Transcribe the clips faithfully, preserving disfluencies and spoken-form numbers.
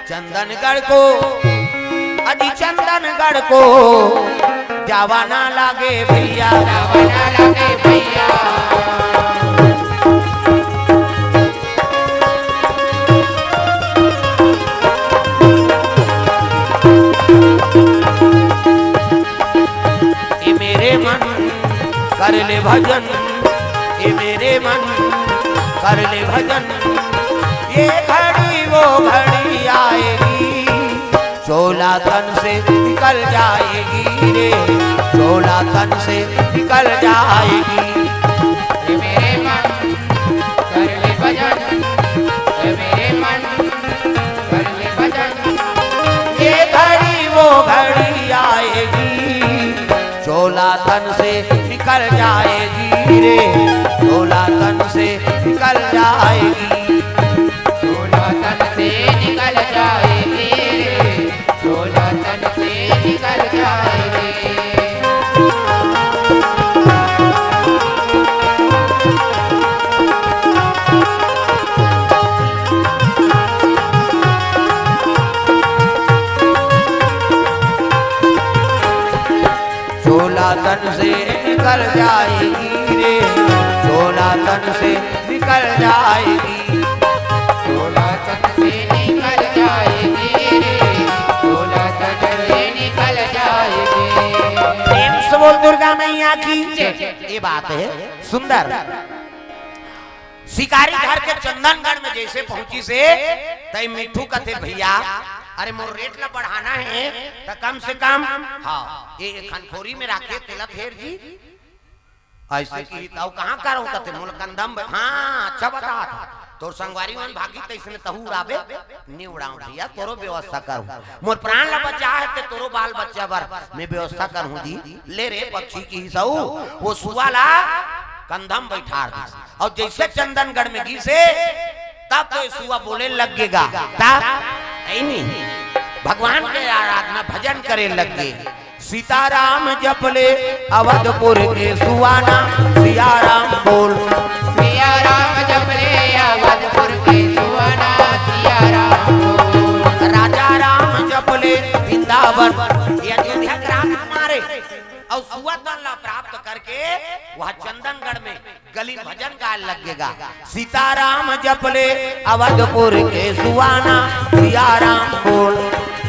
चंदनगढ़ को, अजी चंदनगढ़ को जावा ना लागे भैया। जावा ना लागे भैया। ए मेरे मन कर ले भजन, ए मेरे मन कर ले भजन, ये घड़ी वो घड़ी आएगी, चोला तन से निकल जाएगी रे, चोला तन से निकल जाएगी। ए मेरे मन कर ले भजन, ए मेरे मन कर ले भजन, ये घड़ी वो घड़ी आएगी, चोला तन से निकल जाएगी रे, चोला तन से निकल जाएगी। चोला तन से निकल जाएगी रे, चोला तन से निकल जाएगी। चोला तन से निकल जाएगी रे, चोला तन से निकल जाएगी। चोला तन से निकल जाएगी रे, चोला तन से निकल जाएगी। प्रेम से बोल दुर्गा मैया की जय। ये बात है सुंदर। शिकारी घर के चंदनगढ़ में जैसे पहुंचिस हे, तई मिट्ठू कथे, "भैया, अरे मोर रेट ला बढ़ाना है, त कम से कम, हाँ, ये खनखोरी में राखे तेला थेर जी।" ऐसे की त अउ कहाँ करहूं कथे, "मोला कंधम ब-, हाँ, अच्छा बता था, तोर संगवारी मन भागी तैसने तहू उड़ाबे।" "नी उड़ाऊं भैया, तोरो व्यवस्था करहूं, मोर प्राण ला बचा है ते तोरो बाल बच्चा बर मैं व्यवस्था करहूं जी।" ले रे पक्षी की सऊ, वो सुआ ला कंधम बैठार दिस। अउ जैसे चंदनगढ़ में गिस हे, तब तो ये सुआ बोले लग गे गा। तब, ऐ नहीं, भगवान के आराधना भजन करे लग गे। सीताराम जप ले अवधपुर के सुआना, सियाराम बोल। सियाराम जप ले अवधपुर के सुआना, सियाराम बोल। राजा राम जप ले वृंदावन, ये अयोध्या के राजकुमार हे। अउ सुआ तन ला प्राप्त करके वह चंदनगढ़ में गली भजन गाय लग गे गा। सीताराम जप ले अवधपुर के सुआना, सियाराम बोल।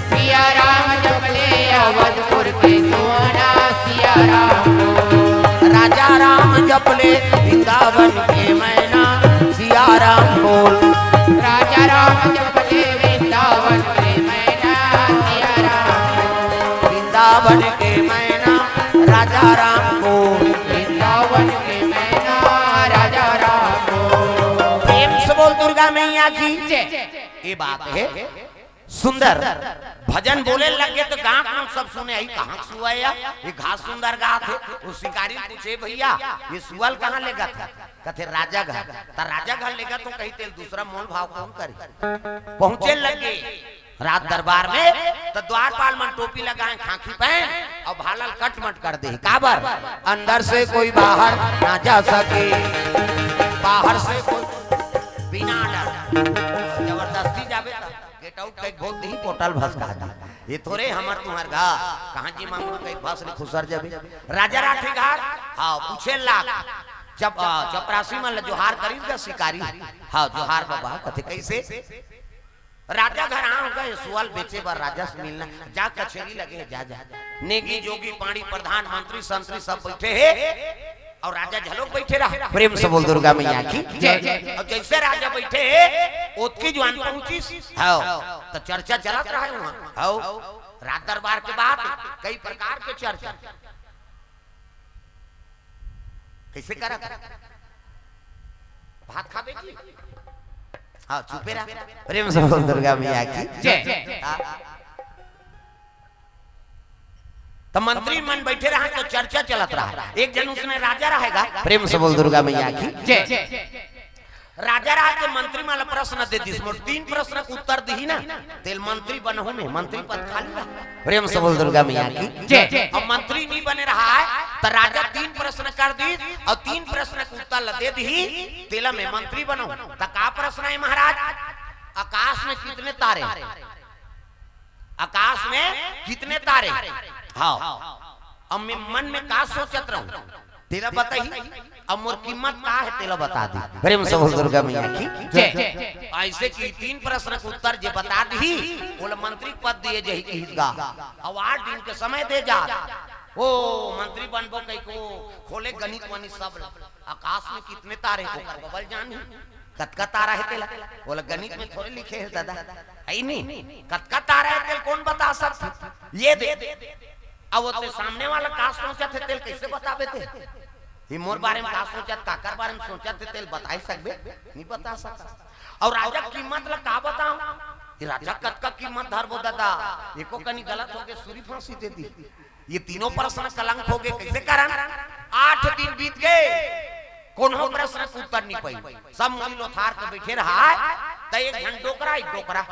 सियाराम जप ले अवधपुर के सुआना, सियाराम बोल। राजा राम जप ले वृंदावन के मैना, सियाराम बोल। राजा राम जप ले वृंदावन के मैना, सियाराम बोल। वृंदावन के मैना राजा राम बोल। वृंदावन के मैना राजा राम बोल। प्रेम से बोल दुर्गा मैया की जय। ये बात है सुंदर। भजन बोले लग गे त गांव के लोग सब सुने, "आई कहाँ सुआ हे या? ये घास सुंदर गात हे।" वो शिकारी पूछे, "भैया, ये सुआ ल कहाँ लेगत हस?" कथे, "राजा घर।" "त राजा घर लेगत हस कही तेल दूसरा मोल भाव कौन करे?" पहुंचे लग गे। राज दरबार में त द्वारपाल मन टोपी लगाए, खांखी पहन अउ भाला ल कटमट कर दे। काबर? अंदर से कोई बाहर ना जा सके, बाहर से कोई बिना डर। जबरदस्ती जाबे त गेट आउट कई भोग दिही, पोर्टल भसका दी। ये थोरे हमर तुम्हर गा, कहाँ जी मांगू कई भस ले खुसर जाबे। राजा राठी घाट, हाँ, पूछे लाग। जब, अ, चपरासी मन ल जोहार करिस गा शिकारी, हाँ, जोहार बाबा, कथे कैसे? राजा घर आंव गा, सुआ ल बेचे बर राजा से मिलना, जा कचेरी लगे हे, जा, जा। नेगी, जोगी, पांड़ी, प्रधान, मंत्री, संतरी सब बैठे हे अउ राजा घलोक बैठे रहा। प्रेम से बोल दुर्गा मैया की जय। अउ जैसे राजा बैठे हे, ओतकी जुवार पहुंचिस, हव, त चर्चा चलत रहा उहाँ, हव, राज दरबार के बात, कई प्रकार के चर्चा। कैसे करत? भात खाबे जी? हाँ, चुपे रहा। प्रेम से बोल दुर्गा मैया की जय। हाँ। त मंत्री मन बैठे रहा त चर्चा चलत रहा। एक झन उसने राजा रहेगा, प्रेम से बोल दुर्गा मैया की जय। राजा रहा त मंत्री मन ल प्रश्न दे दिस, मोर तीन प्रश्न के उत्तर दिही ना, तेल मंत्री बनहूं मैं, मंत्री पद खाली रहा। प्रेम से बोल दुर्गा मैया की जय। अब मंत्री नी बने रहा हे, त राजा तीन प्रश्न कर दिस अउ तीन प्रश्न के उत्तर ल दे दिही, तेला मैं मंत्री बनहूं। त का प्रश्न हे महाराज? आकाश में कितने तारे? आकाश में कितने तारे? हाँ। अब मैं मन में का सोचत रहूं, तेला बताही। अब मोर कीमत का हे, तेला बता दी। प्रेम से बोल दुर्गा मैया की। जय। ऐसे कि तीन प्रश्न के उत्तर जे बता दी, ओला मंत्री पद दिए जही किहिस गा। अब आठ दिन के समय दे जा। ओ मंत्री बनबो कहिके खोले गणित वणित सब। आकाश में कितने तारे, ओकर बबल जानी। कतका तारा हे तेला? ओला गणित में थोड़े लिखे हे दादा, हे नी? कतका तारा हे तेला कोन बता सकथे? ये दे। अब ओते सामने वाला का सोचत हे तेला कइसे बताबे ते? ये मोर बारे में का सोचत, काकर बारे में सोचत हे तेला बताई सकबे? नहीं बता सकत। अउ राजा कीमत ला का बताऊं? ये राजा कतका कीमत धरबो दादा? एको कनी गलत होगे, सुरी फांसी दे दी। ये तीनों प्रश्न कलंक होगे, कइसे करन? आठ दिन बीत गे, कोनो प्रश्न के उत्तर नहीं पाई। सब मुड़ी लोथार के बैठे रहा, त एक झन डोकरा, एक डोकरा।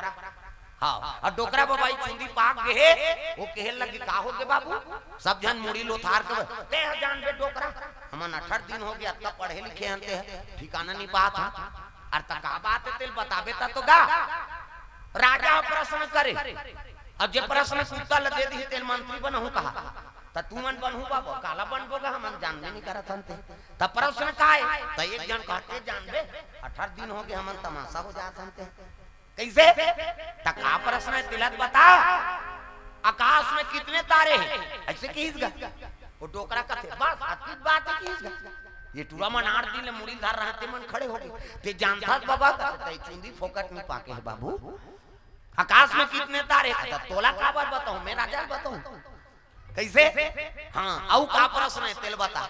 हाँ, अउ डोकरा बबा चुंदी पाक गे हे, वो कहे लगे, "का होगे बाबू?" सब झन मुड़ी लोथार के, "ते ह जानबे डोकरा, हमन अठारह दिन होगे, अतका पढ़े लिखे हन ते ह, ठिकाना नहीं पात हन।" अरे त का बात हे, तेला बताबे त तो गा। राजा ह प्रश्न करे, अउ जे प्रश्न के उत्तर ल दे दिही, तेला मंत्री बनहूं कहा। त तुमन बनहू बाबा, काला बनबो गा, हमन जानबे नहीं करत हन ते। त प्रश्न का हे? त एक झन कहथे, "जानबे, अठारह दिन होगे, हमन तमाशा हो जात हन ते।" कइसे? त का प्रश्न हे, तेला बता। आकाश में कितने तारे हैं? अइसे किहिस गा। वो डोकरा कथे, "बस, अतकी बात हे," किहिस गा। ये टूरा मन आठ दिन ले मुड़ी धर रहा, ते मन खड़े होगे। "ते जानथस बाबा?" कथे, "तई चुंदी फोकट नहीं पाके हे बाबू। आकाश में कितने तारे?" कथे, "तोला काबर बताऊं, मैं राजा ल बताऊं।" कइसे? हाँ, अउ का प्रश्न हे, तेला बता।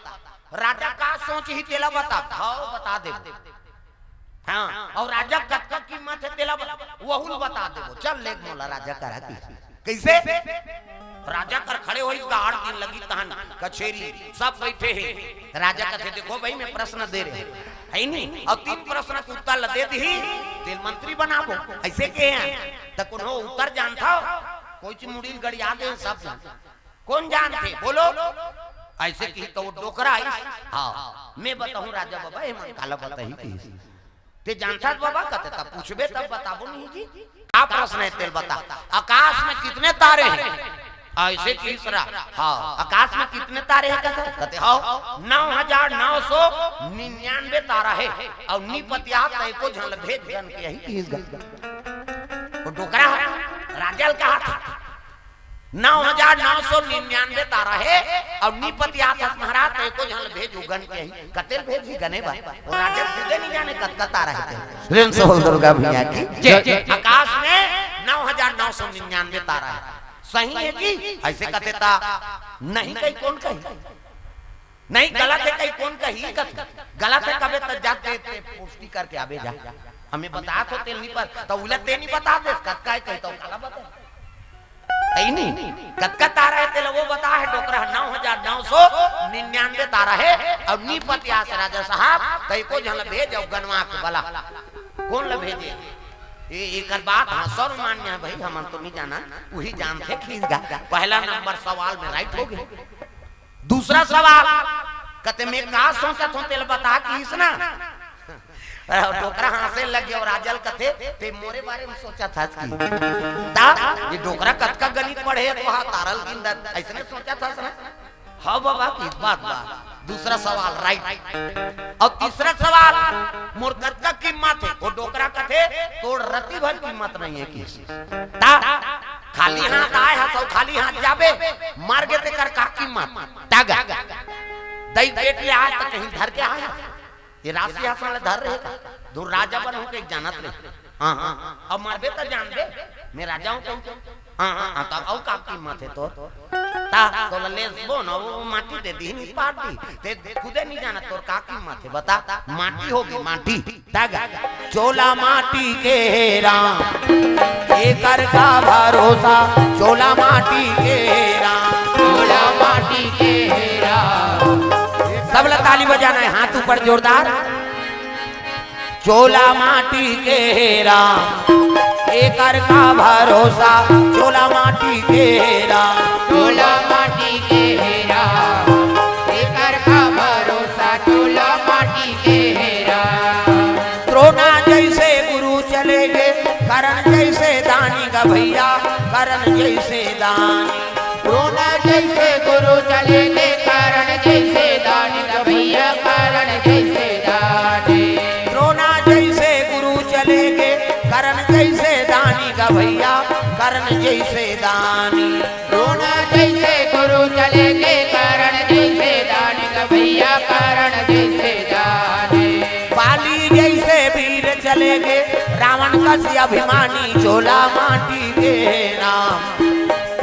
राजा का सोचही, तेला बता। हाँ, बता देबो। हाँ, अउ राजा कतका कीमत हे, तेला बता। वहू ल बता देबो। चल, लेग मोला राजा करा की। कइसे? राजा कर खड़े होइस गा, आठ दिन लगिस तहन कचेरी, सब बैठे हे। राजा कथे, "देखो भाई, मैं प्रश्न दे रहे, हे नी? अउ तीन प्रश्न के उत्तर ल दे दिही, तेला मंत्री बनाबो।" अइसे कहे हे। त कोनो उत्तर जानथव? कोई चीज मुड़ी ल गड़िया दे, सब जान। कोन जानथे? बोलो। अइसे किहिस त वो डोकरा आइस। हाँ, मैं बताहूं राजा बबा, एमन काला बताही किहिस। "ते जानथस बबा?" कथे, "तब पूछबे तब बताबो नहीं जी।" का प्रश्न हे तेला बता। आकाश में कितने तारे हैं? अइसे किहिस रा, हाँ, आकाश में कितने तारे हैं कथे? कथे, "हाँ, नौ हजार नौ सौ निन्यानवे तारा हे, अउ नी पतियात त एको झन ल भेज गन के अही किहिस गा।" वो डोकरा हे, राजा ल कहा था, "नौ हजार नौ सौ निन्यानवे तारा हे, अउ नी पतियात हस महाराज, त एको झन ल भेज, उ गन के अही।" कते ल भेजही गने बर? वो राजा खुदे नहीं जाने कतका तारा हे ते। प्रेम से बोल दुर्गा मैया की। जय, जय, जय। आकाश में नौ हजार नौ सौ निन्यानवे तारा हे। सही हे जी? अइसे कथे त नहीं कही, कोन कही? नहीं, गलत हे कही, कोन कही? कथे गलत हे कबे त जा ते, ते पुष्टि करके आबे जा। हमें बतात हो तेल नहीं पर, त उला ते नहीं बता दे, कतका हे कही त काला बता। तई नहीं, कतका तारा हे तेला वो बता हे, डोकरा नौ हजार नौ सौ निन्यानवे तारा हे, अउ नी पतियास राजा साहब, त एको झन ल भेज अउ गनवा के बला। कोन ल भेजे? ए, एकर बात, हाँ, सर्वमान्य हे भाई, हमन तो नहीं जाना, उही जानथे किहिस गा। पहला नंबर सवाल में right होगे। दूसरा सवाल, कथे, "मैं का सोचत हों, तेला बता," किहिस ना। अरे, डोकरा हाँसे लगे अउ राजा ल कथे, "ते मोरे बारे में सोचत हस कि?" ता, ये डोकरा कतका गणित पढ़े हे, तो हाँ, तारा ल गिनत, अइसने सोचत हस ना? हाँ बाबा, किहिस बात बा। दूसरा सवाल, right। अउ तीसरा सवाल, "मोर कतका कीमत हे?" वो डोकरा कथे, "तोर रति भर कीमत नहीं हे," किहिस। ता, खाली हाथ आए हस अउ खाली हाथ जाबे, मर गे तेकर का कीमत? ता गा। दई पेट ले आए त कहीं धर के आए हस। ये राशि आसन ले धर रहे का? धुर राजा बनहूं कहिके जानत रहे। हाँ, हाँ, अब मरबे त जानबे, मैं राजा हूं कहिके। हाँ, हाँ, हाँ, तब अउ का कीमत हे तोर? ता, तोला लेसबो न, वो माटी दे दिही, नहीं पाट दिही। ते खुदे नहीं जानत तोर का कीमत हे, बता। माटी होगे, माटी। तग चोला माटी के हे राम, एकर का भरोसा, चोला माटी के हे राम। चोला माटी के हे राम। सबला ताली बजाना हे, हाथ ऊपर जोरदार। चोला माटी के हे राम, एकर का भरोसा, चोला माटी के हे राम। चोला माटी के हे राम, एकर का भरोसा, चोला माटी के हे राम। द्रोणा जइसे गुरु चले गे, कर्ण जइसे दानी गवइया, करण जइसे दानी। द्रोणा जइसे गुरु चले गे, करण जइसे दानी ग भइया, करण जइसे दानी। द्रोणा जइसे गुरु चले गे, करण जइसे दानी ग भइया, करण जइसे दानी। द्रोणा जइसे गुरु चले गे, करण जइसे दानी ग भइया, करण जइसे दानी। बाली जइसे वीर चले गे, रावण कस अभिमानी, चोला माटी के हे राम,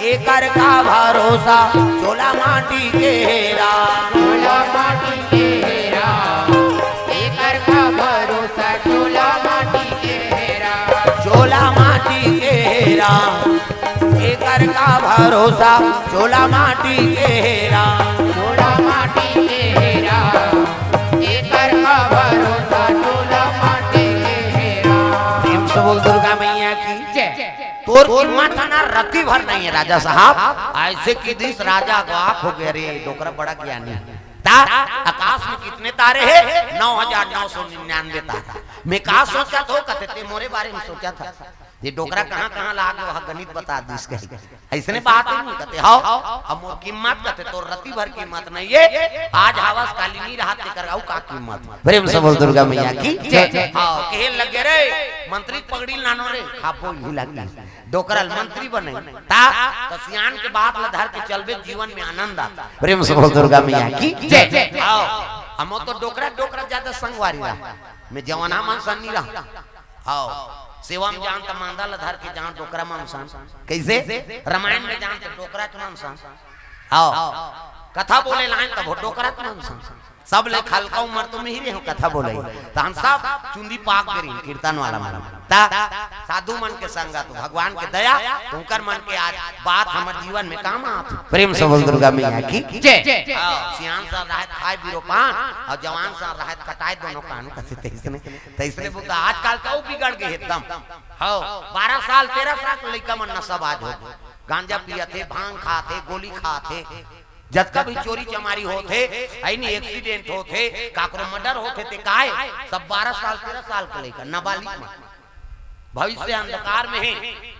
एकर का भरोसा, चोला माटी के हे राम। चोला माटी के हे राम, एकर का भरोसा, चोला माटी के हे राम। चोला माटी के हे राम, एकर का भरोसा, चोला माटी के हे राम। चोला माटी के हे राम, एकर का भरोसा, चोला माटी के हे राम। प्रेम से बोल दुर्गा मैया की। जय। तोर कीमत ह ना रति भर नहीं है राजा साहब। अइसे कहि दिस राजा अवाक हो गे, अरे डोकरा बड़ा ज्ञानी। ता आकाश में कितने तारे हे? नौ हजार नौ सौ निन्यानवे तारा। मैं का सोचत हों कथे, ते मोरे बारे में सोचत हस। ये डोकरा कहाँ कहाँ ला गे, वहाँ गणित बता दिस कही। अइसने बात हे नहीं कथे, हव, अब मोर कीमत कथे, तोर रति भर कीमत नहीं हे। आज हवस, काली नहीं रहस, तेकर अउ का कीमत। प्रेम से बोल दुर्गा मैया की। जय। हव, कहे लगे रे, मंत्री पगड़ी लानो रे, खाबो ही लगी। डोकरा ल मंत्री बनई, ता, त सियान के बात ल धर के चलबे, जीवन में आनंद आथे। प्रेम से बोल दुर्गा मैया की। जय। हव, हमो तो डोकरा, डोकरा ज्यादा संगवारी रहा। मैं जवाना मन सन नहीं रहा। हव, सेवा में जान त मांदा ल धर के जान डोकरा मन सन। कइसे? रामायण में जान त डोकरा के मन सन। हव, कथा बोले लाइन तब डोकरा के मन सन। सब ले हल्का उमर तो मैं ही रहे हूँ कथा बोले। त हम सब चुंदी पाक गे रहिन कीर्तन वाला मन। ता साधु मन के संगत, भगवान के दया, त उनकर मन के आज बात हमर जीवन में काम आत। प्रेम से बोल दुर्गा मैया की। जय। हव, सियान सन रहय त खाय बीरो पान, अउ जवान सन रहय त कटाय दोनों कान, कथे तइसने। तइसने बोलत हे, आजकल तो बिगड़ गे एकदम। हव, बारह साल, तेरह साल के लइका मन नशाबाज हो गे। गांजा पियत हे, भांग खात हे, गोली खात हे। जतका भी चोरी चमारी होत हे, अइनी accident होत हे, काकरो murder होत हे, ते काय? सब बारह साल, तेरह साल के लइका, नाबालिग मन। भविष्य अंधकार में हे।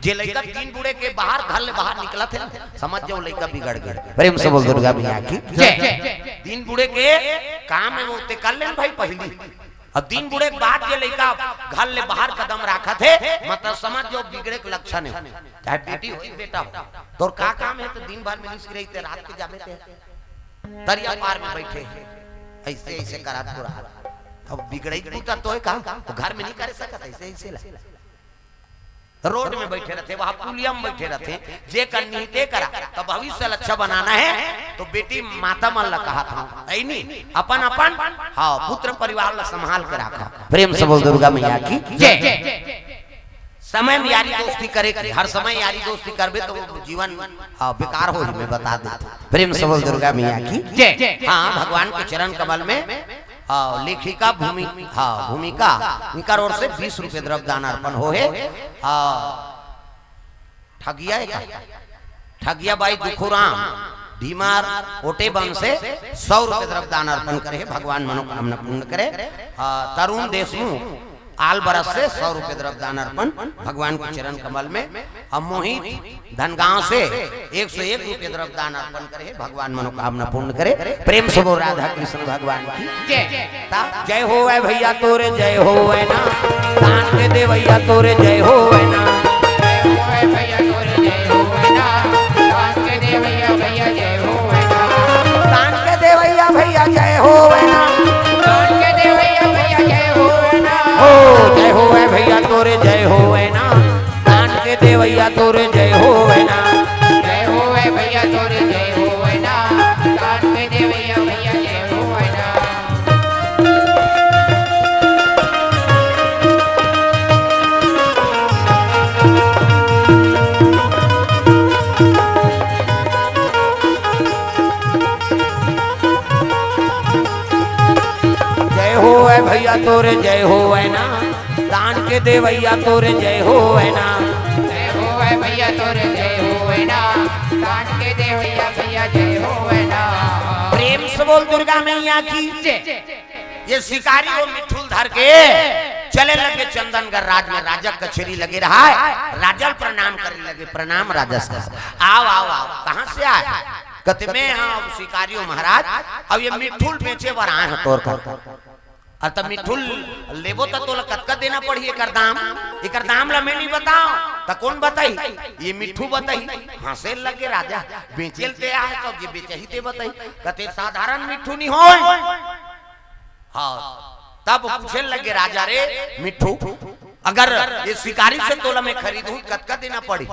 जे लइका दिन बुड़े के बाहर, घर ले बाहर निकलत हे ना, समझ जाव लइका बिगड़ गे। प्रेम से बोल दुर्गा मैया की। जय। दिन बुड़े के काम हे वो ते कर ले न भाई पहिली। अब दिन बुड़े के बाद जे लइका घर ले बाहर कदम राखत हे, मतलब समझ जाव बिगड़े के लक्षण हे। चाहे बेटी हो, बेटा हो, तोर का काम हे त दिन भर में निस रही ते रात के जाबे ते तरिया पार में बइठे हे, अइसे अइसे करत पूरा। अब बिगड़ई के बूता तो हे का, त घर में नहीं करे सकत, अइसे अइसे ला। रोड में बइठे रथे, वहाँ पुलिया में बइठे रथे, जे करनी हे ते करा, त भविष्य ल अच्छा बनाना हे, त बेटी माता मन ल कहत हंव, अइनी, अपन अपन, हव, पुत्र परिवार ल संभाल के राखव। प्रेम से बोल दुर्गा मैया की। जय। समय में यारी दोस्ती करे के, हर समय यारी दोस्ती करबे त वो जीवन, हव, बेकार होही, मैं बता देथंव। प्रेम से बोल दुर्गा मैया की। जय। हाँ, भगवान के चरण कमल में, हव, लेखिका भूमि-, हव, भूमिका, इनकर ओर से बीस रुपये द्रव्य दान अर्पण होहे। हव, ठगिया हे का? ठगिया बाई दुखुराम, भीमार ओटेबम से सौ रुपये द्रव्य दान अर्पण करे हे, भगवान मनोकामना पूर्ण करे। हव, तरुण देशमुख, आलबरस से सौ रुपये द्रव्य दान अर्पण भगवान के चरण कमल में। अउ मोहित धनगांव से एक सौ एक रुपये द्रव्य दान अर्पण करे हे, भगवान मनोकामना पूर्ण करे। प्रेम से बोल राधा कृष्ण भगवान की। जय। ता जय होवय भइया तोरे जय होवय ना, दान के देवइया तोरे जय होवय ना। जय होवय भइया तोरे जय होवय ना, दान के देवइया भइया जय होवय ना। दान के देवइया भइया जय होवय ना। दान के देवइया भइया जय होवय ना। ओ जय होवय भइया तोरे जय होवय ना। दान के देवइया तोरे जय होवय ना। जय होवय भइया तोरे जय होवय ना। दान के देवइया भइया जय होवय ना। जय होवय भइया तोरे जय होवय ना, दान के देवइया तोरे जय होवय ना। जय होवय भइया तोरे जय होवय ना, दान के देवइया भइया जय होवय ना। प्रेम से बोल दुर्गा मैया की। जय। ये शिकारी वो मिट्ठू ल धर के चल चले लगे चंदनगढ़ राज में, राजा कचेरी लगे रहा है, राजा ल प्रणाम करे लगे, "प्रणाम राजा साहब।" "आओ, आओ, आओ।" "कहाँ से आए?" कहते, "मैं यहाँ शिकारी हूँ महाराज, अब ये मिठुल बेचे बर आए हैं तोर कर।" "अरे त मिठुल लेबो त तोला कतका देना पड़ही एकर दाम? एकर दाम ला मैं नहीं बताओ त कौन बताही? ये मिठू बताही।" हंसे लगे राजा, "बेचे ल ते आए, तो जे बेचही ते बताही।" कहते, "साधारण मिठू नहीं होय।" हाँ, तब पूछे लगे राजा, "रे मिठू, अगर ये शिकारी से तोला मैं खरीदूं, कतका देना पड़ी?"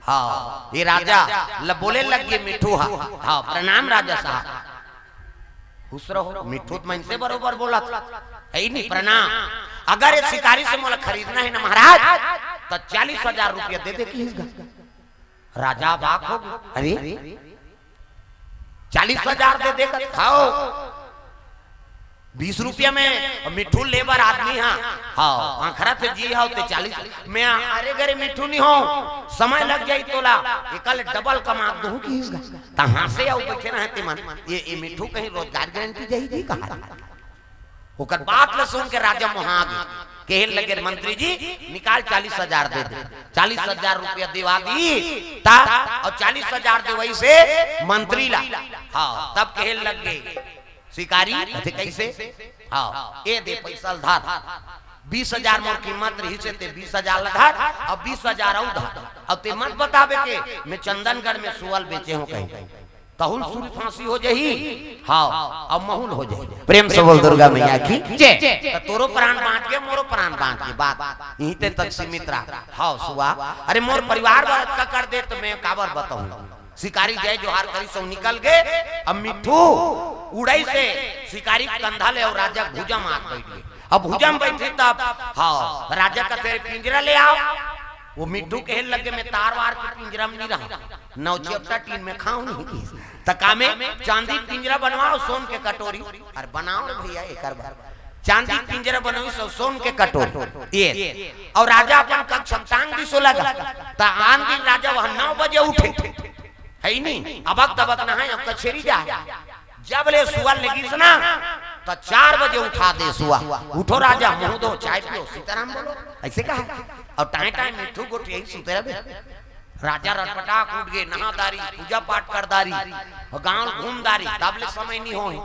हाँ, ये राजा ल बोले लगे मिठू, "हाँ, हाँ, प्रणाम राजा साहब।" खुश रहो, मिठू त मनसे बरोबर बोलत हे ही नहीं, "प्रणाम, अगर ये शिकारी से मोला खरीदना है ना महाराज, तो चालीस हजार रुपया दे दे," किहिस गा। राजा अबाक हो गे, "अरे, चालीस हजार दे दे?" "हाँ, बीस रुपया में मिठू लेबर आदमी हा।" "हाँ, आखरा थे जी, हाँ, ते चालीस में।" "अरे गरे मिठू नहीं हो, समय लग जाही तोला, एकर ले डबल कमा दूँ," किहिस गा। त हंसे अउ बैठे रहे ते मन, "ये, ये मिठू कहीं रोजगार गारंटी जाही जी कहा?" ओकर बात ल सुन के राजा मोहा गे, कहे लगे, "मंत्री जी, निकाल, चालीस हजार दे दे।" चालीस हजार रुपया दिवा दी, ता, अउ चालीस हजार देवइस हे मंत्री ला। हाँ, तब कहे लगे शिकारी, "अरे कैसे?" "हाँ, ये दे पैसा ल धर, बीस हजार मोर कीमत रहिस हे, ते बीस हजार ल धर, अउ बीस हजार अउ धर, अउ ते मत बताबे के मैं चंदनगढ़ में सुअल बेचे हूँ कहीं।" तहूँ ल सूरी फांसी हो जाही। हाँ, अब महूँ ल हो जाही। प्रेम से बोल दुर्गा मैया की जय। त तोरो प्राण बाँच गे, मोरो प्राण बाँच गे, बात इहीं ते तक सीमित रहा। हाँ सुआ, अरे मोर परिवार बर अतका कर दे त मैं काबर बताहूँ। शिकारी जय जोहार करिस अउ निकल गे। अब मिठू उड़इस हे शिकारी के कंधा ले अउ राजा के भुजा म आके बइठ गे। अब भुजा म बइठे तब, हाँ, राजा कथे, "पिंजरा ले आओ।" वो मिठू कहे लगे, "मैं तार वार के पिंजरा म नहीं रहूँ, नौ चेपटा टीन में खाऊँ नहीं।" त का में चांदी पिंजरा बनवाओ, सोन के कटोरी, अउ बनाओ रे भइया एकर बर। चांदी पिंजरा बनवाइस अउ सोन के कटोरी, ये, अउ राजा अपन कक्ष म टांग दिस ओ ला गा। त आन दिन राजा वहाँ नौ बजे उठे, हे ही नहीं, अबक तबक नहाय, अब कचेरी जाय। जब ले सुअल लेगिस ना, त चार बजे उठा दे सुआ, "उठो राजा, मुँह धो, चाय पियो, सीताराम बोलो," अइसे कहा। अउ टाइम टाइम मिठू गोठियाही सुते रहे। राजा रटपटाक उठ गे, नहा दारी, पूजा पाठ कर दारी, अउ गाँव घूम दारी, तब ले समय नहीं होय।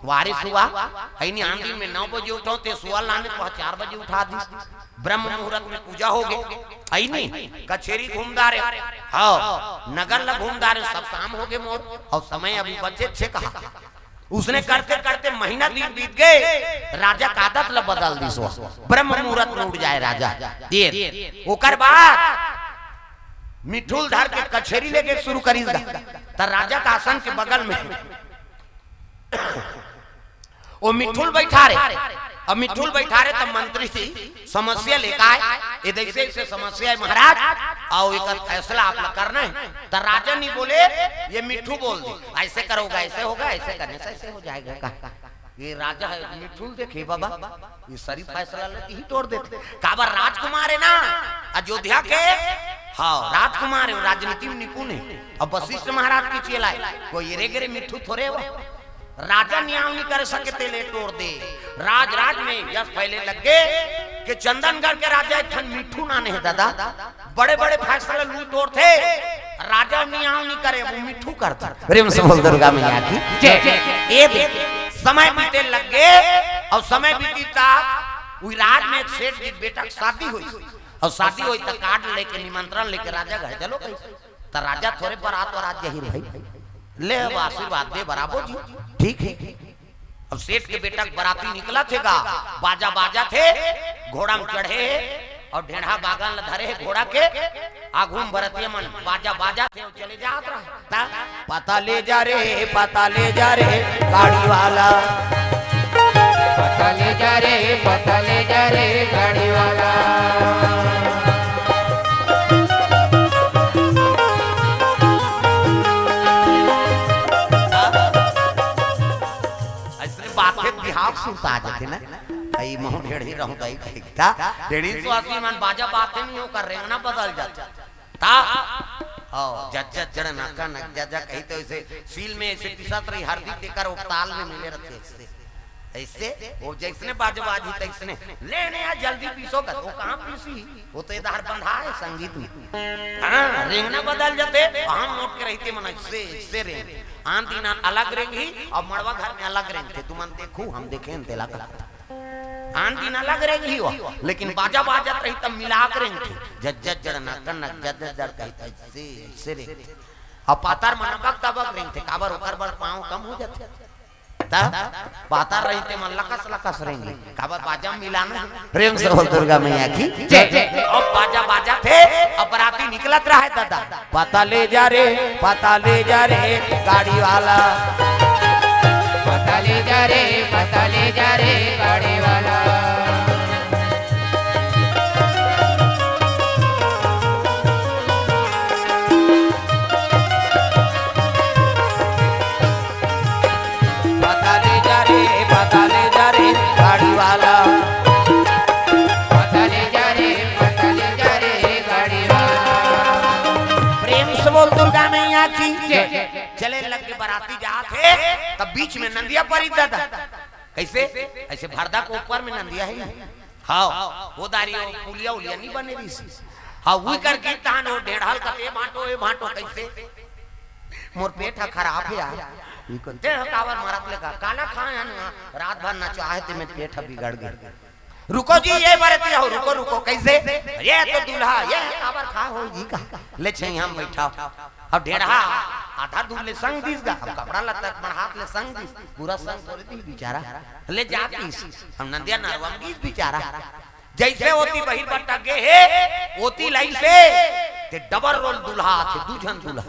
"वारे सुआ, हे नहीं, आन दिन में नौ बजे उठो, ते सुअल लाने तो चार बजे उठा दिस।" ब्रह्म मुहूर्त में पूजा हो गे, हे नहीं, कचेरी घूम दारे, हाँ, नगर ला घूम दारे, सब काम हो गे मोर, अउ समय अभी बचे छे कहा। उसने करते करते महीना दिन बीत गे, राजा के आदत ला बदल दिस ओ। ब्रह्म मुहूर्त में उठ जाय राजा। ये, ओकर बाद मिठू ल धर के कचेरी लेगे शुरू करिस गा। त राजा के आसन के बगल में ओ मिठू ल बइठारे। अब मिठू ल बइठारे त मंत्री जी समस्या लेके आय, "ये दे अइसे अइसे समस्या हे महाराज, अउ एकर फैसला आप ला करना हे।" त राजा नहीं बोले, ये मिठू बोल दे, "अइसे करोगा, अइसे होगा, अइसे करने से अइसे हो जाएगा का?" ये राजा हे, मिठू ल देखे बाबा, ये सरी फैसला ल इही टोर देथे। काबर राजकुमार हे ना, अयोध्या के, हाँ, राजकुमार हे, राजनीति में निपुण हे। अब वशिष्ठ महाराज के चेला हे, कोई एरे गेरे मिठू थोरे हे। राजा नियाव नहीं कर सके, ते ले टोर दे। राज राज में यश फैले लग गे कि चंदनगढ़ के राजा एक ठन मिठू नाने हे दादा, बड़े बड़े फैसला लू टोरथे, राजा नियाव नहीं करे, वो मिठू करथे। प्रेम से बोल दुर्गा मैया की जय। ये दे, समय बीते लग गे, अउ समय बीती त उही राज में एक सेठ जी के बेटा के शादी होइस, अउ शादी होइस त कार्ड लेके, निमंत्रण लेके राजा घर चलो गइस। त राजा थोरे बरात वरात जाही भाई, ले अब आशीर्वाद दे बराबर जी, ठीक हे। अब सेठ के बेटा के बराती निकलथे गा, बाजा बाजथे, घोड़ा म चढ़े हे अउ ढेंढ़ा बागन ल धरे हे घोड़ा के। आगू म बरतिया मन बाजा बाजथे अउ चले जात रहे। त पता ले जा रे, पता ले जा रे गाड़ी वाला। पता ले जा रे, पता ले जा रे गाड़ी वाला। अइसने बात हे, बिहाव सुनता आ जाथे ना। अई महूँ ढेढ़ी रहूँ त अई कहिथे। ढेढ़ी सुवासी मन बाजा बाजथे नहीं, ओकर रेंगना बदल जाथे। त, ओ, जज्जा जड़ नाका नक जज्जा कही त अइसे सील में अइसे पिसत रही हरदी, तेकर ओ ताल में मिले रथे अइसे। ऐसे वो जैसने बाजा बाजही तैसने, "ले ने यार, जल्दी पीसो कर।" वो कहाँ पीसही? वो तो इधर बंधा है संगीत में। हाँ, रेंगना बदल जाथे, हम नोट के रहिथे मन ऐसे, ऐसे रेंग। आन दिन अलग रेंगही अउ मड़वा घर में अलग रेंगथे। तुमन देखहू, हम देखेन तेला कहत। आन दिन अलग रेंगही वो, लेकिन बाजा बाजत रही तब मिला के रेंगथे। जज्जत जड़ नकन नक जज्जत जड़ कही त ऐसे, ऐसे रेंगथे। अउ पातर मन अबक तबक रेंगथे, काबर ओकर बर पाँव कम हो जाथे। त पातर रहिथे मन लकस लकस रेंगे, काबर बाजा मिलाना। प्रेम से बोल दुर्गा मैया की जय। अब बाजा बाजथे, अब बराती निकलत रहे दादा। पता ले जा रे, पता ले जा रे गाड़ी वाला। पता ले जा रे, पता ले जा रे गाड़ी वाला। पता ले जा रे, पता ले जा रे गाड़ी वाला। पता ले जा रे, पता ले जा रे गाड़ी वाला। प्रेम से बोल दुर्गा मैया की जय। चले लग के बराती जात हे, तब बीच में नंदिया परिस दादा। कैसे? ऐसे भरदा के ऊपर में नंदिया है। हाँ, वो दारी वो पुलिया उलिया नहीं बने रहिस। हाँ, वही कर गीत तान हो, ढेड़हा ल कथे, "ए भांटो, ए भांटो, कैसे? मोर पेट ह खराब है यार।" ई कथे, "ते ह काबर मरत ले का? काला खाए हन, रात भर नचाहे ते में पेट ह बिगड़ गे।" "रुको जी, ये बरतिया हो, रुको, रुको, कैसे? ये तो दूल्हा, ये काबर खा हो जी का? ले छैया में बैठाओ।" अब ढेड़हा आधा दूर ले संग दिस गा, अब कपड़ा लत्ता के मड़हात ले संग दिस, पूरा संग तोरे दिस बेचारा, ले जातिस, अब नंदिया नरवा म गिस बेचारा। जैसे ओती बहिर बट्टा गे हे, ओती लइसे, ते डबल रोल दूल्हा आथे, दू झन दूल्हा।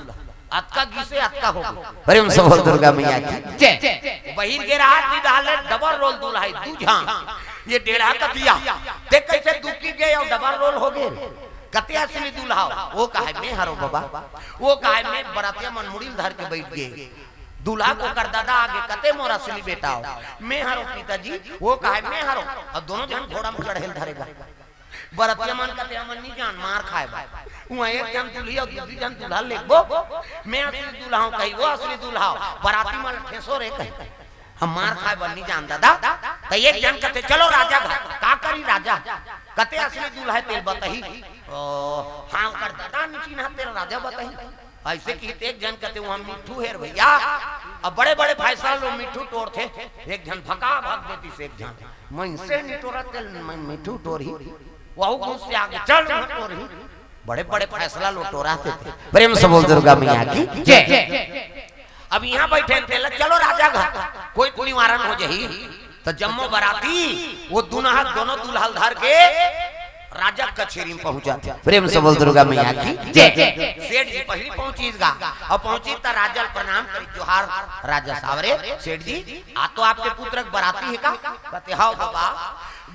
अतका गिसे, अतका हो गे। प्रेम से बोल दुर्गा मैया की जय। बहिर गे रहा, ती डाले डबल रोल दूल्हा, दू झन। ये ढेड़हा कथे, "ते कैसे दुकी गे अउ डबल रोल हो गे?" कथे असली दूल्हा हो? वो कहे, "मैं हरों बबा।" वो कहे, "मैं बरतिया मन मुड़ी ल धर के बैठ गे। दूल्हा के ओकर ददा आगे, कथे मोर असली बेटा हो।" "मैं हरों पिताजी।" वो कहे, "मैं हरों।" अउ दोनों झन घोड़ा म चढ़े ल धरे गा। बरतिया मन कथे, "हमन नी जान, मार खाए बर।" उहाँ एक झन दुल्ही अउ दूसरी झन दूल्हा लेगबो। "मैं असली दूल्हा हों," कही, "वो असली दूल्हा हो।" बराती मन ठेसो रे कही। हम मार खाए बर नी जान दादा। त एक झन कथे, "चलो राजा घर।" का करी राजा? कथे असली दूल्हा हे तेल बताही। ओ, हाँ, ओकर दादा नी चिन्हा तेल राजा बताही। ऐसे कही त एक झन कथे, "वहाँ मिट्ठू हे रे भैया।" अब बड़े-बड़े फैसला लो मिट्ठू टोरथे। एक झन भका भग देतिस एक झन। "मैं इनसे नी टोरा तेल, मैं मिट्ठू टोरही।" वहू घुस से आगे, "चल वहाँ टोरही।" बड़े-बड़े फैसला लो टोरा देथे। प्रेम से बोल दुर्गा मैया की जय। अब इहाँ बैठे हे तेला, चलो राजा घर, कोई निवारण हो जाही। त जम्मो बराती वो दूल्हा, दोनों दूल्हा ल धर के राजा कचेरी में पहुंच जाथे। प्रेम से बोल दुर्गा मैया की जय। सेठ जी पहिली पहुंचिस गा, अउ पहुंचिस त राजा ल प्रणाम करिस, "जोहार राजा सावरे, सेठ जी, आ तो आपके पुत्र के बराती हे का?" कथे, "हव बबा।"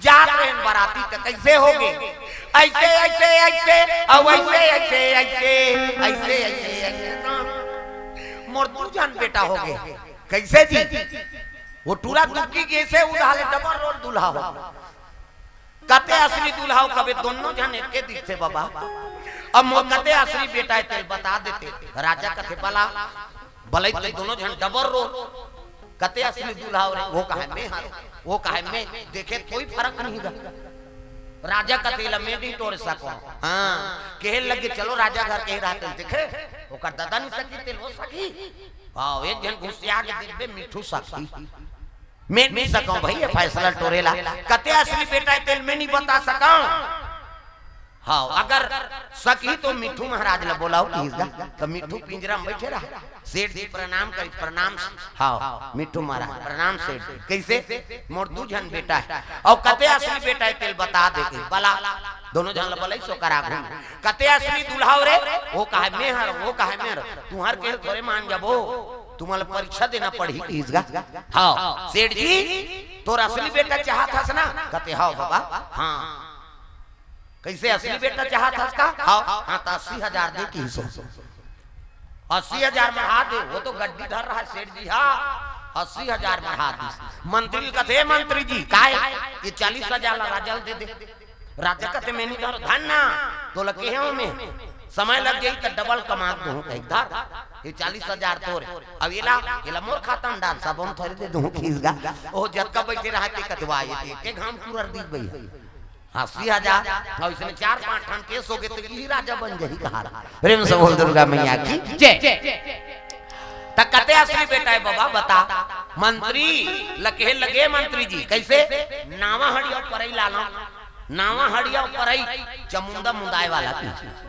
जात रहेन बराती त कैसे हो गे? ऐसे, ऐसे, ऐसे, अउ ऐसे, ऐसे, ऐसे, ऐसे, ऐसे, ऐसे, ना। मोर दू झन बेटा हो गे। कैसे जी? वो टूरा दुखी गेसे उधाले डबल रोल दूल्हा हो। कते असली दूल्हा हो, कबे दोनों झन एके दिखथे बाबा। अब मोर कते असली बेटा हे तेल बता देते। राजा कथे बला, बलई ते दोनों झन डबल रोल। कते असली दूल्हा हो रे, वो कहे मैं हरों, वो कहे मैं, देखे कोई फरक नहीं गा। राजा कथे ला मैं नहीं टोर सकों। हाँ, कहे लगे चलो राजा घर कहे रहते देखे, ओकर दादा नहीं सकी तेल वो सकी। हाँ, एक झन घुसिया के देखबे मिट्ठू सकी। मैं नहीं सकों भाई ये फैसला टोरे ला। कते असली बेटा हे तेल मैं नहीं बता सकों। हाँ, अगर सकही तो मिट्ठू महाराज ला बोलाओ किहिस गा, त मिट्ठू पिंजरा में बैठे रहा। सेठ जी प्रणाम करी, प्रणाम। हाँ, मिट्ठू महाराज, प्रणाम सेठ जी। कैसे? मोर दू झन बेटा हे, अउ कते असली बेटा हे तेल बता देते। बला, दोनों झन ला बलई सो करा घूम। कते असली दूल्हा हो रे? वो कहे मैं हरों, वो कहे मैं हरों। तुहर के थोरे मान जाबो, तुम्हारा परीक्षा देना पड़ही किहिस गा। हाँ, सेठ जी, तोर असली बेटा चाहत हस ना? कते हव बाबा। हाँ, कैसे असली बेटा चाहत हस का? हाँ, हाँ, त अस्सी हजार दे किहिस। अस्सी हजार बढ़ा दे, वो तो गड्डी धर रहा हे सेठ जी, हाँ, अस्सी हजार बढ़ा दिस। मंत्री ल कथे, "मंत्री जी, काय? ये चालीस हजार ला राजा ल दे दे।" राजा कथे, "मैं नहीं धरों।" "धन ना, तोला केहेंव मैं।" समय लग जाही त डबल कमा के दूहूं कहिके धर। ये चालीस हजार तोर हे। अब एला, एला मोर खाता में डाल, सब हम थोरे दे दूहूं खींच गा। ओ जतका बइठे रहा ते कतवा ये, ते के घाम कुरर दीस भइया। अस्सी हजार, अउ इसने चार पांच ठन केस होगे त इही राजा बन जाही कहा। प्रेम से बोल दुर्गा मैया की जय। त कते असली बेटा हे बबा बता। मंत्री ल कहे लगे मंत्री जी, कइसे? नावा हड़िया परई लाना, नावा हड़िया परई, चमुंदा मुंदाय वाला की।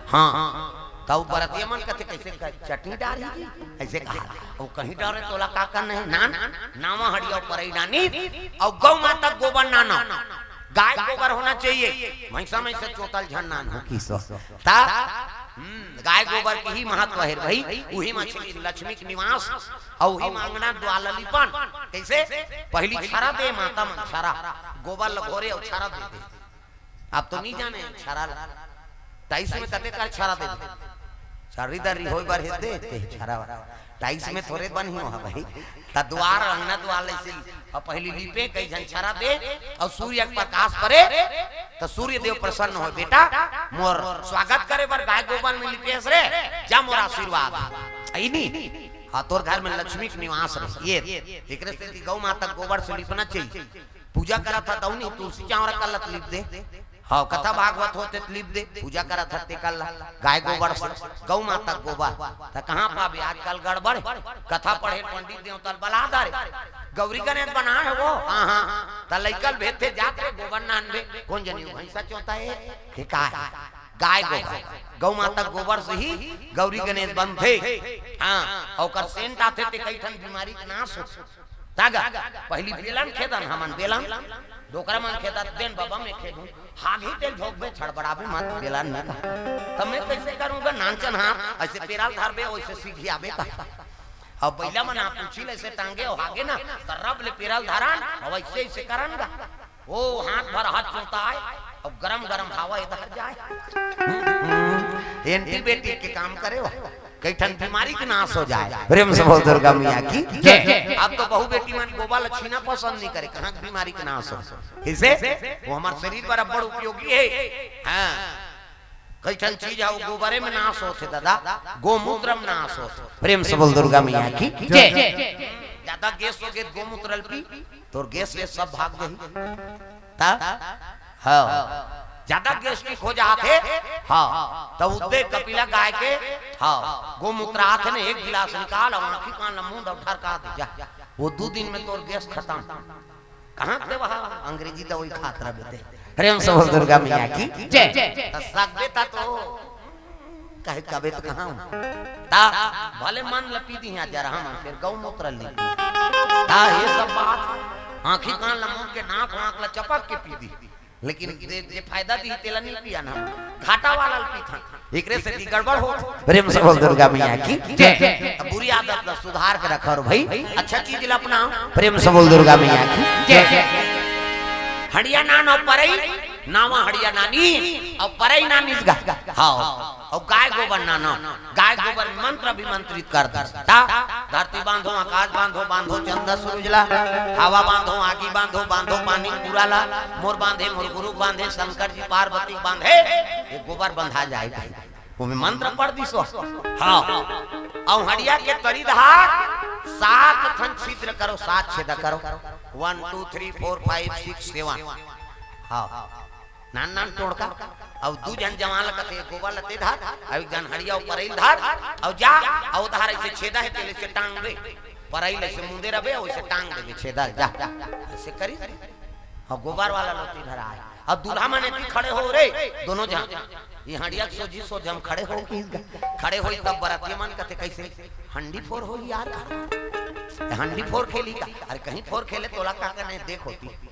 हां, त ऊ बरतिया मन कथे कइसे क-, चटनी डारही जी, अइसे कहा। अउ कहीं डरे तोला का करना हे? ना, ना, नावा हड़िया परई लानी, अउ गौ माता गोबर लाना, गाय गोबर होना चाहिए, भैंसा में से चोतल झन लानहू किसो। त, हम्म, गाय गोबर के ही महत्व हे भाई, उही म लक्ष्मी के निवास, अउ उही म अंगना द्वार ल लिपन। कइसे? पहिली छरा दे माता मन, छरा, गोबर ल घोरे अउ छरा दे दे। अब तो नइ जाने छरा ल। टाइल्स में कते कर छरा दे दे। छर्री दर्री होय बर हे दे, ते छरा वाला। टाइल्स में थोरे बनही हो भाई। त द्वार, अंगना द्वार ल अइसे, अउ पहिली लिपे, कई झन छरा दे, अउ सूर्य के प्रकाश परे, त सूर्य देव प्रसन्न होय, "बेटा, मोर स्वागत करे बर गाय गोबर में लिपेस रे, जा मोर आशीर्वाद।" अइ नी? हां, तोर घर में लक्ष्मी के निवास रहे। ये, एकरे सेती गौ माता के गोबर से लिपना चाहिए। पूजा करत हस तउ नहीं, तुलसी चौंरा कल्ला त लिप दे। हां, कथा भागवत होथे त लिप दे, पूजा करत हस तेकर ला, गाय गोबर से, गौ माता के गोबर। त कहां पाबे, आजकल गड़बड़ हे। कथा पढ़े पंडित देवता ल बला धरे, गौरी गणेश बनाए हे वो, हां, हां, त लइका ल भेजथे, "जात रे गोबर लानबे।" कोन जनी भैंसा चोंता हे, हे का हे? गाय गोबर, गौ माता के गोबर से ही गौरी गणेश बनथे। हां, अउ ओकर सेंट आथे ते कई ठन बीमारी के नाश होथे। त गा, पहिली बेलन खेदन हमन, बेलन, डोकरा मन खेदत, "देन बबा में खेदूं।" हागही तेल झोंकबे, छड़बड़ाबे मत, बेलन में का। त मैं कइसे करूं गा, नानचन हाथ, अइसे पेरा ल धरबे, वइसे सीधी आबे का। अउ बइला मन हाथ पूछी ले अइसे टांगे, अउ हागे ना, त रब ले पेरा ल धरन, अउ अइसे, अइसे करन गा। ओ हाथ भर हाथ चोंताय, अउ गरम गरम हवा एदर जाय। हम्म, एंटीबायोटिक के काम करे हो। कई ठन बीमारी के नाश हो जाय। प्रेम से बोल दुर्गा मैया की जय। अब तो बहू बेटी मन गोबर ल छीना पसंद नइ करे, कहां के बीमारी के नाश हो। कइसे? वो हमर शरीर बर अब्बड़ उपयोगी हे। हां, कई ठन चीज हे, वो गोबरे में नाश होथे दादा, गोमूत्र में नाश होथे। प्रेम से बोल दुर्गा मैया की जय। जादा गैस होगे त गोमूत्र ल पी, तोर गैस, गैस सब भाग जाही। त? हां। जादा गैस्ट्रिक हो जात हे? हां। त उद्दे कपिला गाय के, हां, गोमूत्र आथे न, एक गिलास निकाल अउ आंखी कान ल मूंद अउ ढरका दे, जा। वो दू दिन में तोर गैस खतम। कहां के वहां अंग्रेजी दवाई खात रहिबे ते। प्रेम से बोल दुर्गा मैया की जय। त सकबे त तो कहे कबे त कहां? त भले मन ल पी दिही जरहा मन, फेर गौ मूत्र ल नइ पी। त ये सब बात, आंखी कान ल मूंद के, नाक वाक ल चपक के पी दिही। लेकिन जे, जे फायदा दिही तेला नइ पियन हम, घाटा वाला ल पीथन। एकरे सेती गड़बड़ होत। प्रेम से बोल दुर्गा मैया की जय। अब बुरी आदत ल सुधार के रखव रे भाई, अच्छा चीज ल अपनाव। प्रेम से बोल दुर्गा मैया की जय। हड़िया लान अउ परई, नावा हड़िया लानी अउ परई लानिस गा। हां। अउ गाय गोबर लाना, गाय गोबर मंत्र अभिमंत्रित कर दे। त धरती बांधो, आकाश बांधो, बांधो चंदा सूरज ला, हवा बांधो, आगी बांधो, बांधो पानी पूरा ला, मोर बांधे, मोर गुरु बांधे, शंकर जी पार्वती बांधे, ये गोबर बंधा जाय। ओमे मंत्र पढ़ दिस हो। हां। अउ हड़िया के तरी धार सात ठन छिद्र करो, सात छेदा करो। One, two, three, four, five, six, seven। हां। नान नान टोड़का, अउ दू झन जवान ल कथे, गोबर ल ते धर, अउ एक झन हड़िया अउ परई ल धर, अउ जा, अउ धर अइसे छेदा हे, तेले से टांगबे, परई ल अइसे मुंदे रहिबे, अउ अइसे टांग देबे छेदा ल, जा, अइसे करी। अउ गोबर वाला लोटी धराय, अउ दूल्हा मन एती खड़े हो रे, दोनों झन, ये हड़िया के सोझी सोझ हम खड़े हो, खड़े होई तब बरतिया मन कथे, "कइसे हंडी फोर होही यार, हंडी फोर खेली का?" अरे कहीं फोर खेले तोला का करने, देख होती।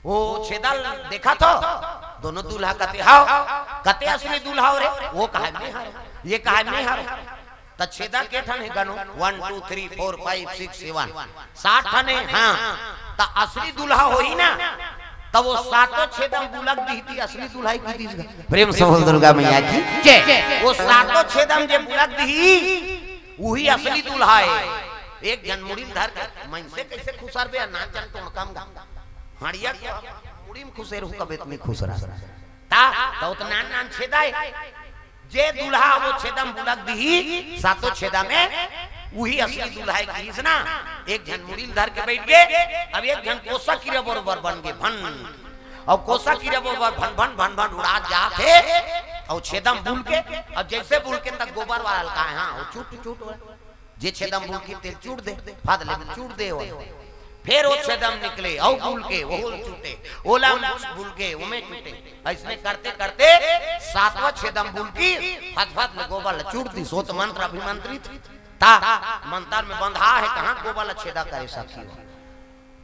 ओ छेदा ल देखत हो, दोनों दूल्हा कथे, "हाव।" कथे, "असली दूल्हा हो रे?" वो कहे, "मैं हरंव।" ये कहे, "मैं हरंव।" त छेदा के ठन हे गनो? One, two, three, four, five, six, seven, सात ठन हे। हां, त असली दूल्हा होही ना, त वो सातों छेदा म बुलक दिही त असली दूल्हा ही कहि दिस गा। प्रेम से बोल दुर्गा मैया की जय। वो सातों छेदा म जे बुलक दिही, उही असली दूल्हा हे। एक झन मुड़ी ल धर के, मनसे कइसे खुसरबे, नान झन टोड़का म गा। हड़िया के मुड़ी म खुसेरहू कबे त नइ खुसरय। त, त ओ त नान नान छेदा हे। जे दूल्हा वो छेदम बुलक दिही, सातों छेदा में उही असली दूल्हा हे किहिस ना। एक झन मुड़ी ल धर के बइठ गे, अब एक झन कोसा किरा बरोबर बन गे, भन। अउ कोसा किरा बरोबर भन भन भन भन उड़ात जात हे, अउ छेदम बुल के, अब जइसे बुल के त गोबर वाला ल कहे, हाँ, वो चुट चुट हो। जे छेदम बुलकी तेल चुट दे, फद ले चुट दे वो। फेर वो छेदम निकले, अउ बुल के, वो चुटे, ओला बुल के, ओमे चुटे। अइसने करते करते सातवां छेदम बुलकी फद फद ले गोबर ल चुट दिस। वो त मंत्र अभिमंत्रित ता, मंतर में बंधा हे, कहाँ गोबर ल छेदा करे सखी हो।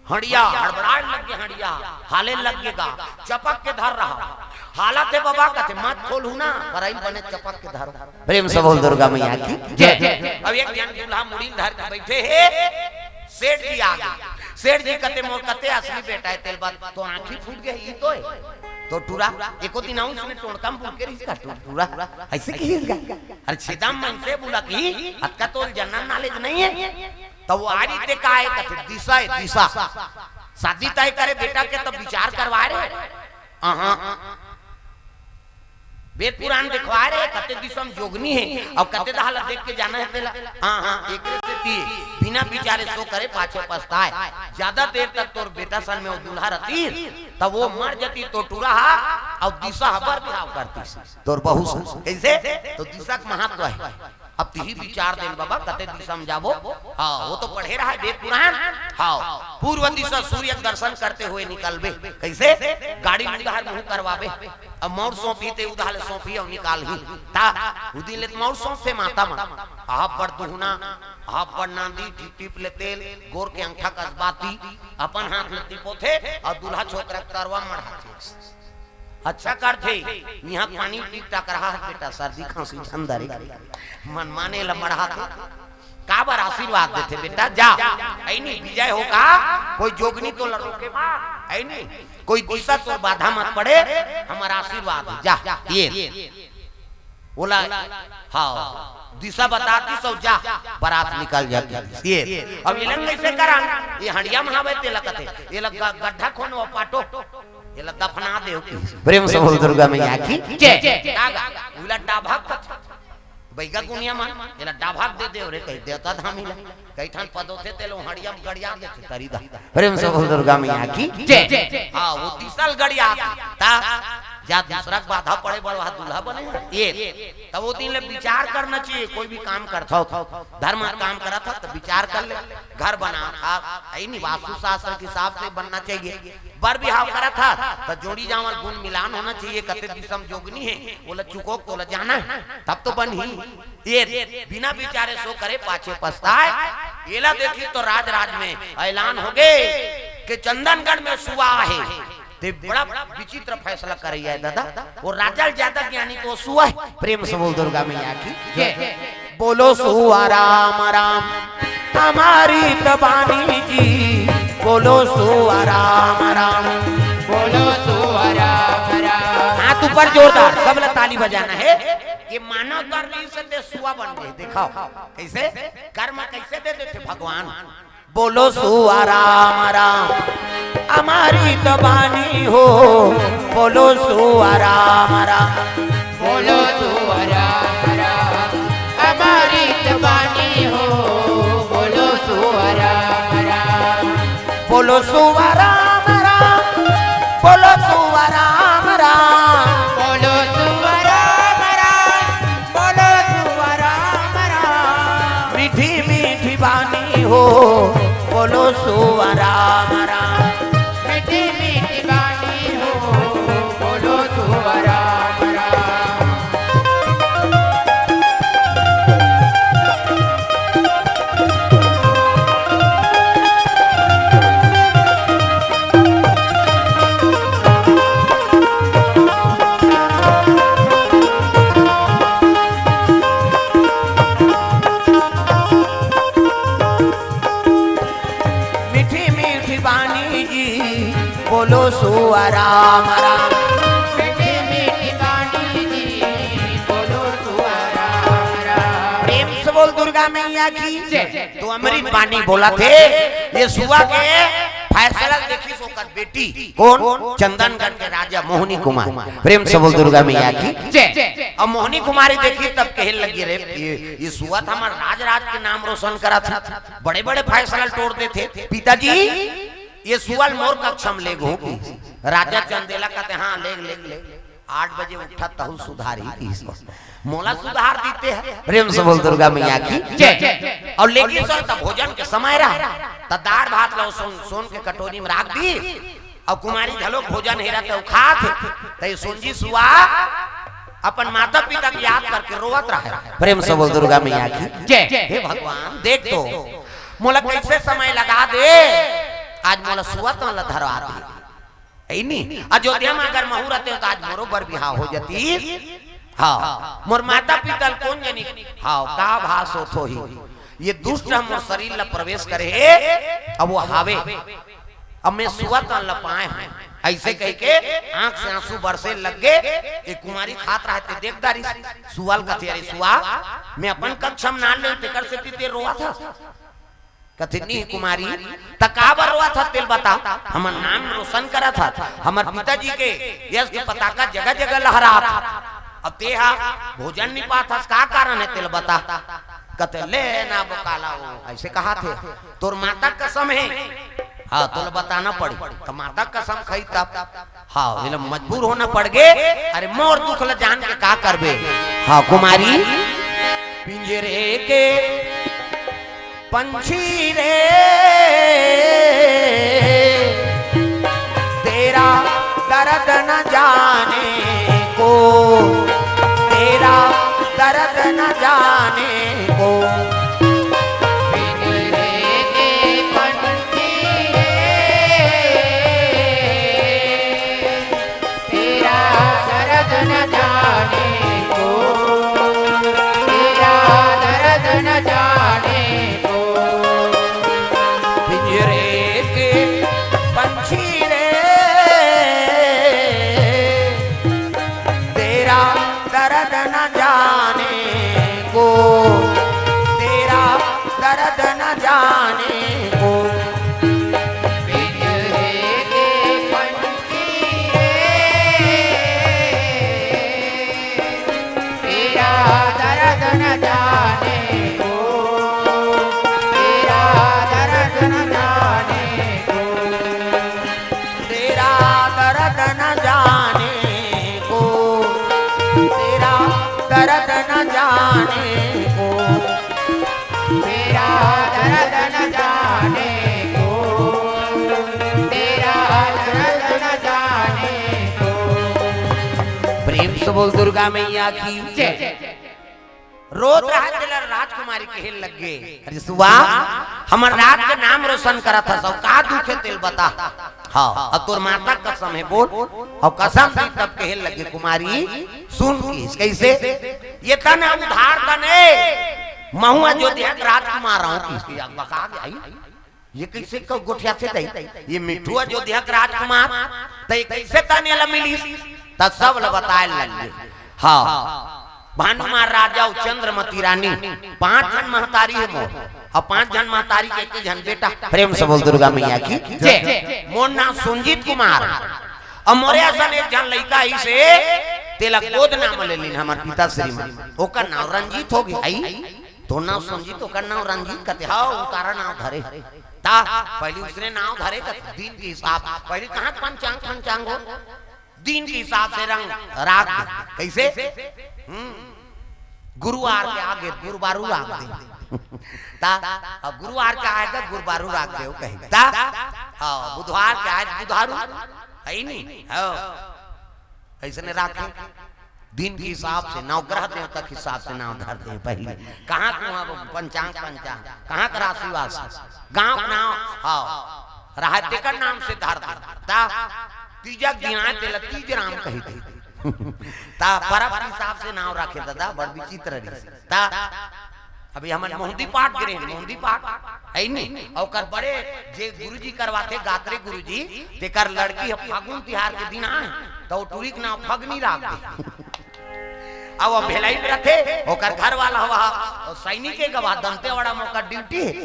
हँड़िया हड़बड़ाए लग गे, हँड़िया हाले लग गे गा, चपक के धर रहा। हालत हे बबा कथे, "मत खोलहू ना, पर अइल बने चपक के धर।" प्रेम से बोल दुर्गा मैया की जय। अब एक झन दूल्हा मुड़ी ल धर के बइठे हे, सेठ जी आ गे। सेठ जी कथे, "मोर कते असली बेटा हे, तेल बात तो आँखी फूट गे, ई तो हे।" तो टूरा, एको दिन आऊ उसने टोड़का म बुल के रहिस का टू-, टूरा, अइसे किहिस गा। अरे छेदम मन से बुला की, अतका तोल जनरल नॉलेज नइ हे। त वो आरी ते का हे कथे, दिशा हे, दिशा। शादी तय करे बेटा के त विचार करवाए रहे। हाँ, हाँ। वेद पुराण देखवाए रहे, कते दिशा म जोगनी हे, अउ कते दहा ल देख के जाना हे तेला। हाँ, हाँ, एकरे सेती बिना विचारे सो करे पाछे पछताए। जादा देर तक तोर बेटा सन में वो दूल्हा रहती, त वो मर जती तो टूरा हा, अउ दिशा ह बर बिहाव करतीस। तोर बहू सन। कइसे? तो दिशा के महत्व हे। अब तिही विचार देन बबा, कते दिशा म जाबो? हाँ, वो तो पढ़े रहा हे वेद पुराण। हाँ, पूर्व दिशा सूर्य के दर्शन करते हुए निकलबे। कइसे? गाड़ी ल उधार मुँह करवाबे। अब मउर सौंपही ते उधार ले सौंपही अउ निकालही। ता, उदिन ले त मउर सौंपथे माता मन। अब्बड़ दुहना, अब्बड़ नांदी, टिप टिप ले तेल, गोर के अंगठा कस बाती, अपन हाथ ले टिपोथे अउ दूल्हा छोकरा के तरवा मढ़ाथे। अच्छा करथे, इहाँ पानी पी टकराहा हे बेटा, सर्दी खांसी झन धरे। मन माने ल मढ़ाथे। काबर आशीर्वाद देथे बेटा, जा। अइनी विजय हो का, कोई जोगनी तोला रोके बर, अइनी कोई दिशा तोर बाधा मत पड़े, हमर आशीर्वाद हे, जा। ये ओला, हाँ, दिशा बतातीस अउ जा, बरात निकल जातिस। ये, अब एला कइसे करन? ये हँड़िया म हावय तेला कथे, एला ग-, गड्ढा खोनो अउ पाटो, एला दफना देव। प्रेम से बोल दुर्गा मैया की जय। तागा, उला डाभा कथे। बइगा गुनिया मन, एला डाभा दे देव रे, कहि देवता धामी ला। कई ठन पद होथे, तेला हँड़िया म गड़िया देथे, तरी दा। प्रेम से बोल दुर्गा मैया की जय। हाँ, वो दिशा ल गड़िया ता, जा दूसरा के बाधा पड़े बर, वहाँ दूल्हा बने। ये, त वो दिन ले विचार करना चाहिए, कोई भी काम करत हो, धर्म काम करत हो, त विचार कर ले, घर बना, आ, अइनी वास्तु शास्त्र के हिसाब से बनना चाहिए। बर बिहाव करत हा, त जोड़ी जांवर गुन मिलान होना चाहिए, कते दिशा म जोगनी हे, ओला चुकोक तोला जाना हे, तब तो बनही। ये बिना विचारे सो करे पाछे पछताए। एला देखी तो राज राज में ऐलान होगे कि चंदनगढ़ में सुआ हे। ते बड़ा विचित्र फैसला करइया हे दादा, वो राजा ले ज्यादा ज्ञानी तो सुआ हे। प्रेम से बोल दुर्गा मैया की जय। बोलो सुआ राम राम, हमारी त बानी जी। बोलो सुआ राम राम। बोलो सुआ राम राम। हाथ ऊपर जोरदार, सब ला ताली बजाना हे। ये मानव गर्मी से ते सुआ बन गए, दिखाओ कइसे, कर्म कइसे दे देथे भगवान। बोलो सुआ राम राम, हमारी त बानी हो। बोलो सुआ राम राम। बोलो सुआ राम राम, हमारी त बानी हो। बोलो सुआ राम राम। बोलो सुआ राम राम, बोलो सुआ राम राम। बोलो सुआ राम राम, बोलो सुआ राम राम। मीठी मीठी बानी हो, बोलो सुआ राम राम। मीठी मीठी बानी हो, बोलो सुआ राम राम। मीठी मीठी बानी जी, बोलो सुआ राम राम। मीठी मीठी बानी जी, बोलो सुआ राम राम। प्रेम से बोल दुर्गा मैया की जय। तो अमृत बानी बोलथे, ये सुआ के फैसला देखिस ओकर बेटी, कोन? चंदनगढ़ के राजा मोहनी कुमार। प्रेम से बोल दुर्गा मैया की। जय। अब मोहनी कुमारी देखिस तब कहे लगी, "रे, ये, ये सुआ त हमर राज राज के नाम रोशन करत हे, बड़े बड़े फैसला टोर देथे। पिताजी, ये सुआ ल मोर कक्षा म लेगहू।" राजा चंदेला कहते, "हाँ, लेग, लेग, लेग।" आठ बजे उठा तहू सुधारी किहिस। मोला सुधार देथे। प्रेम से बोल दुर्गा मैया की। जय। अउ लेकिन सर, तब भोजन के समय रहा, त दार भात ला सोन, सोन के कटोरी म राख दिस, अउ कुमारी घलो भोजन हे रहा त खात हे। त ये सोनजी सुआ अपन माता पिता के याद करके रोवत रहा। प्रेम से बोल दुर्गा मैया की। जय। हे भगवान, देख तो, मोला कइसे समय लगा दे, आज मोला सुआ तन ला धरवा दे। हे नी? अयोध्या म अगर महूँ रहतेंव त आज मोरो बर बिहाव हो जातिस। हाँ, मोर माता पिता ल कोन जनी, हाँ, का भास होत होही। ये दुष्ट ह मोर शरीर ला प्रवेश करे हे, अब वो हावे। अब मैं सुआ तन ला पाए हँव। अइसे कहिके आँख से आँसू बरसे लग गे। ये कुमारी खात रहा ते देख डारिस। सुआ ल कथे, "अरे सुआ, मैं अपन कक्षा म नाम लेंव, तेकर सेती ते रोवत हस?" कथे, "नहीं कुमारी, त काबर रोवत हस, तेला बता। हमर नाम रोशन करत हस, हमर पिताजी के यश के पताका जगह जगह लहरात हे। अब तेहा भोजन नइ पात हस, का कारण हे, तेला बता।" कथे, "ले ना बोकाला, वो अइसे कहत हे, तोर माता कसम हे, हाँ, तोला बताना पड़ही।" त माता कसम खाही तब। हाँ, एला मजबूर होना पड़ गे। अरे मोर दुख ल जान के का करबे? हाँ, कुमारी। पिंजरे के पंछी रे, तेरा दर्द न जाने को, तेरा दर्द न जाने को। पिंजरे के पंछी रे, तेरा दर्द न जाने को, तेरा दर्द न जाने को। पिंजरे के पंछी रे, तेरा दर्द न जाने को, तेरा दर्द न जाने को। पिंजरे के पंछी रे, तेरा दर्द न जाने को, तेरा दर्द न जाने को। तेरा दर्द न जाने को, तेरा दर्द न जाने को। तेरा दर्द न जाने को, तेरा दर्द न जाने को। प्रेम से बोल दुर्गा मैया की। जय। रोत रहा तेला राजकुमारी कहे लग गे, "अरे सुआ, हमर राज के नाम रोशन करत हस, अउ का दुख हे तेला बता।" हाँ, अब तोर माता कसम हे बोल, अउ कसम दी तब कहे लग गे, "कुमारी सुन किहिस, कइसे? ये तन उधार तन ए, महूँ अयोध्या के राजकुमार हँव किहिस।" बका गे, ये कइसे क-, गोठियाथे तई? ये मिट्ठू अयोध्या के राजकुमार, तई कइसे तन एला मिलिस? त सब ल बताए लग गे। हाँ, भानुमान राजा अउ चंद्रमती रानी, पांच झन महतारी हे मोर, अउ पांच झन महतारी के एक झन बेटा। प्रेम से बोल दुर्गा मैया की। जय। मोर नाम सुंजीत कुमार, अउ मोरे असन एक झन लइका अइसे, तेला गोद नाम ले लिन हमर पिताश्री मन, ओकर नाम रंजीत हो गे। आई, तोर नाम सुंजीत, ओकर नाम रंजीत कथे, हाँ, उतारा नाम धरे। त पहिली उसने नाम धरे कथे, दिन के हिसाब, पहिली कहाँ पंचांग, पंचांग हो? दिन के हिसाब से रंग राख दे। कइसे? हम्म। गुरुवार के आगे गुरुवारू राख दे। त अब गुरुवार के आगे गुरुवारू राख दे, वो कही। त हाँ, बुधवार के आए बुधारू, हे नी? हाँ। अइसने राखे। दिन के हिसाब से, नवग्रह देवता के हिसाब से नाम धर दे पहिली। कहाँ के वहाँ पंचांग, पंचांग, कहाँ के राशि वासी, गाँव के नाम, हाँ, रहा तेकर नाम से धर दे। त तीजा के दिन आए तेला तीज राम कही दे। त परब के हिसाब से नाम राखे दादा, बड़ विचित्र रही। त अभी हमन मोहंदी पाठ गे रहेन, मोहंदी पाठ, हे नी? अउ ओकर बड़े जे गुरुजी करवाथे, गात्रे गुरुजी, तेकर लड़की ह फागुन तिहार के दिन आए, त ओ टुरी के नाम फगनी राख दे। अब वो भेलाई में रथे, ओकर घर वाला हवा, ओ सैनिक के गवा दंतेवाड़ा में ओकर ड्यूटी हे।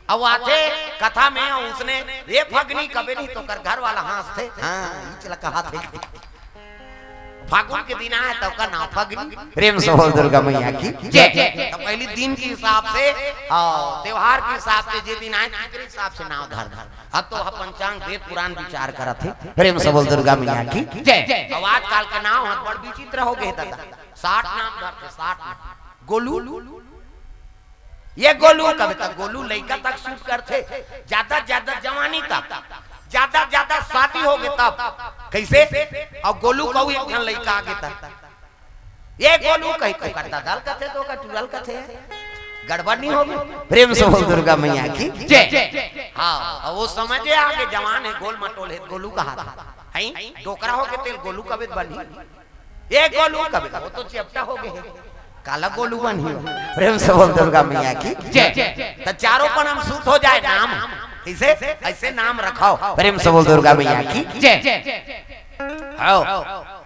अउ आथे कथा में, अउ उसने, "ए फगनी," कबे नहीं तो ओकर घर वाला हाँसथे, हाँ, इच ल कहाथे। फागुन के दिन आय त ओकर नाव फगनी। प्रेम से बोल दुर्गा मैया की जय। त पहिली दिन के हिसाब से, अउ त्योहार के हिसाब से, जे दिन आय, तेकरे हिसाब से नाव धर धर। अब तो ह पंचांग, वेद पुराण विचार करत हे। प्रेम से बोल दुर्गा मैया की जय। अउ आजकल के नाव ह बड़ विचित्र हो गे दादा। साठ नाम धरथे, साठ नाम। गोलू, ए गोलू कबे त गोलू लइका तक सूट करथे, जादा जादा जवानी तक, जादा जादा शादी हो गे तब। कइसे? अउ गोलू कहू एक झन लइका आगे तक, ए गोलू कही, तो करता दल कथे, तो का टुरल कथे, गड़बड़ नहीं होगे? प्रेम से बोल दुर्गा मैया की जय। हाँ, अउ ओ समय जे आगे जवान हे, गोल मटोल हे, गोलू कहाथे। हई, डोकरा हो गे तेल गोलू कबे त बनही। ए गोलू कबे, ओ तो चेपटा हो गे हे, काला गोलू बनही। प्रेम से बोल दुर्गा मैया की जय। त चारों पन हम सूट हो जाय नाम, इसे ऐसे नाम रखव। प्रेम से बोल दुर्गा मैया की जय। हव।